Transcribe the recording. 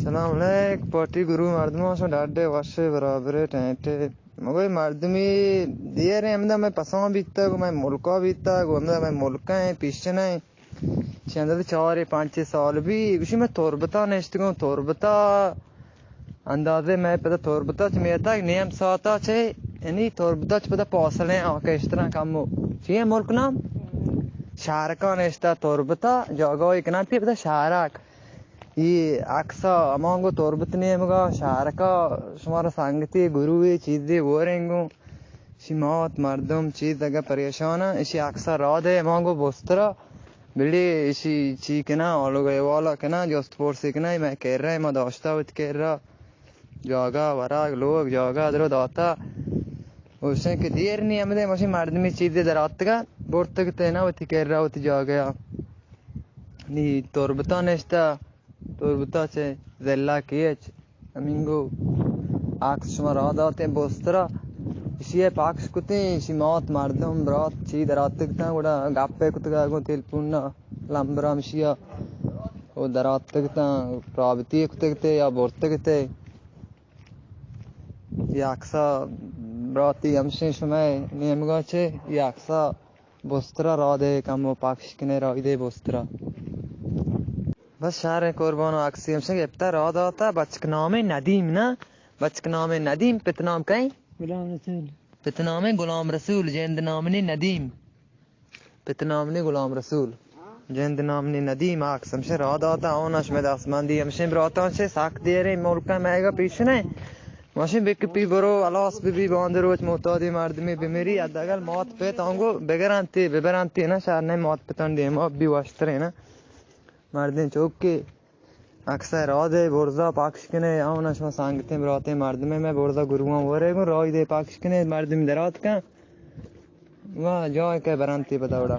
سلام علیک، پارٹی گروہ مردماں، شما ڈاڈے وشے برابرے ٹینٹے؟ مگوی مردمی دیریں ہمدا مئے پساں بیتگ، مئے ملکا بیتگ، ہمدا مئے ملکا ہیں، پیشن ہیں۔ چند چارے پنچے سال بی، گوشی مئے تربتا نشتگوں، تربتا اندازے مئے پدا تربتا چہ میتگ نیم ساعتا چہ، یعنی تربتا چہ پدا پاسلیں آ کشتراں کمو۔ چیئے ملک نام؟ شہرکا نشتا تربتا، جاگاہی کنان پی پدا شہرک۔ ای عکسا ہمانگو تربت نیمگا شہرکا شمارا سنگتی گروہی چیزی ورنگو۔ اشی مات مردم چیز اگہ پریشان اں، اشی عکسا را دے ہمانگو بسترا۔ بلی اشی چی کنا، آلوگا حوالا کنا، جست پرسی کنا، مئے کرا، ما داشتا وت کرا۔ جاگہ ورگ لوگ جاگہ درو داتا۔ اوشن کہ دیر نی ہمدے ماشین مردمی چیزی دراتگا، برتگ تینا وتی کرا وتی جاگہ۔ نی تربتا نشتا، تربتا چہ ضلع کیچ۔ ہمینگو عکس شما را داتیں بسترا۔ اشی ء پخش کتیں، اشی مات مردم برات چی دراتگ تاں، گڑا گپے کتگ، گوں تلپون ء لمبر ہمشی ء او دراتگ تاں، رابطی کتگ تے یا برتگ تے۔ ای عکسا براتی ہمشیں شمئے نیمگا چے، ای عکسا بسترا را دے کمو پخش کنے، را دے بسترا۔ بس شہر قربان عکسی ہمشیں گپتا را داتا، بچک نام ندیم نا، بچک نام ندیم، پت نام کئے؟ غلام رسول۔ پت نام غلام رسول، جند نام نی ندیم۔ پت نام نی غلام رسول، جند نام نی ندیم۔ عکس ہمشیں را داتا، اون شمئے دستبندی ہمشیں براتاں چے، سک دیریں ملکا مئیگا پیشنے۔ ماشین بک پی برو، ہلاس بی بی، باند روچ معتادی مردمی بمیری، حداقل مات پت آنگو بگرنتی، ببرنتی نا، شر نئے مات پتان دیما بی وشترے نا۔ مردین چوکی عکسا را دے برزا پخش کنے، آونا شما سنگتیں براتیں مردمے مئے برزا گروہاں ورے گوں، راہی دے پخش کنے، مردم درات کن۔ وا جای کہ برنتی پدا وڑا۔